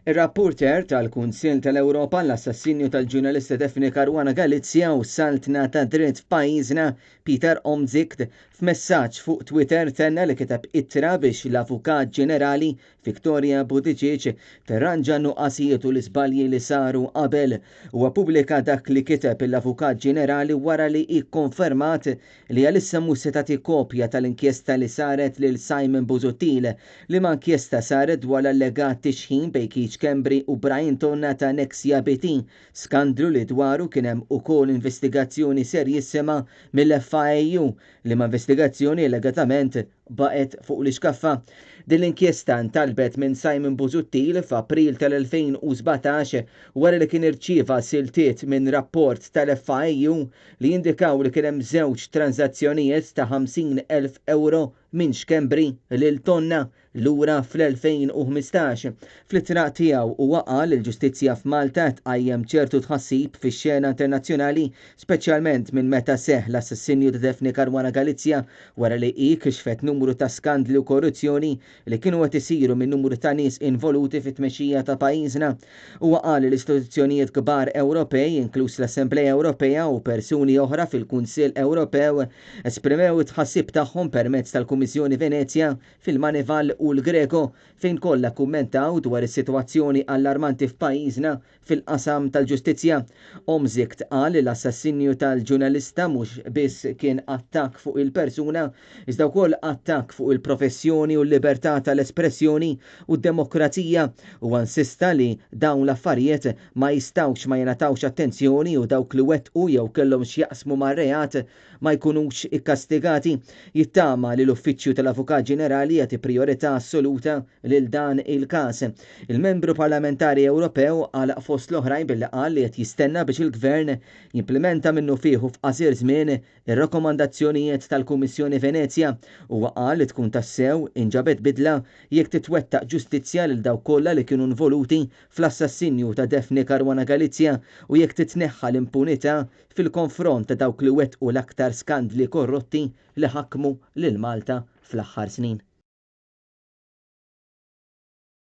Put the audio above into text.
Ir-rapporteur tal-Kunsill tal-Ewropa għall-assassinju tal-ġurnalista Daphne Caruana Galizia u s-saltna tad-dritt f'pajjiżna, Pieter Omtzigt, f'messaġġ fuq Twitter tenna li kiteb ittra biex l-Avukat Ġenerali Victoria Buttigieg tirranġa n-nuqqasijiet u l-iżbalji li saru qabel. Huwa ppubblika dak li kiteb l-Avukat Ġenerali wara li hi kkonfermat li għalissa mhux se tagħti kopja tal-inkjesta li saret lil Simon Busuttil, liema inkjesta saret dwar l-allegat tixħim bejn Keith Schembri u Brian Tonna ta' Nexia BT, skandlu li dwaru kien hemm ukoll investigazzjoni serjissima mill-FIAU, liema investigazzjoni allegatament baqgħet fuq l-ixkaffa. Din l-inkjesta ntalbet minn Simon Busuttil f'April tal-2017 wara li kien irċieva siltiet minn rapport tal-FIAU li jindikaw li kien hemm żewġ tranżazzjonijiet ta' 50,000 ewro minn Schembri lil Tonna lura fl-2015. Fl-ittra tiegħu huwa qal li l-ġustizzja f'Malta tqajjem ċertu tħassib fix-xena internazzjonali, speċjalment minn meta seħħ l-assassinju ta' Daphne Caruana Galizia wara li hi kixfet numru ta' skandli u korruzzjoni li kienu qed isiru minn numru ta' nies involuti fit-tmexxija ta' pajjiżna. Huwa qal li l-istituzzjonijiet kbar Ewropej, inkluż l-Assemblea Ewropea u persuni oħra fil-Kunsill Ewropew, esprimew it-tħassib tagħhom permezz tal-Kummissjoni Venezja fil-Manival u l-Greco fejn kollha kkummentaw dwar is-sitwazzjoni allarmanti f'pajjiżna fil-qasam tal-ġustizzja. Omtzigt qal li l-assassinju tal-ġurnalista mhux biss kien attakk fuq il-persuna, iżda wkoll attakk fuq il-professjoni u l-libertà tal-espressjoni u d-demokrazija. Huwa insista li dawn l-affarijiet ma jistgħux ma jingħatawx attenzjoni u dawk li wettqu jew kellhom x'jaqsmu mar-reat ma jkunux ikkastigati, jittama li l-Uffiċċju tal-Avukat Ġenerali jagħti prijorità assoluta lil dan il-każ. Il-Membru Parlamentari Ewropew għalaq fost l-oħrajn billi qal li qed jistenna biex il-Gvern jimplimenta minnufih u f'qasir żmien ir-rakkomandazzjonijiet tal-Kummissjoni Venezja. Huwa qal li tkun tassew inġabet bidla jekk titwettaq ġustizzja lil dawk kollha li kienu involuti fl-assassinju ta' Daphne Caruana Galizia u jekk titneħħa l-impunità fil-konfront ta' dawk li wettqu l-aktar skandli korrotti li ħakmu lil Malta fl-aħħar snin.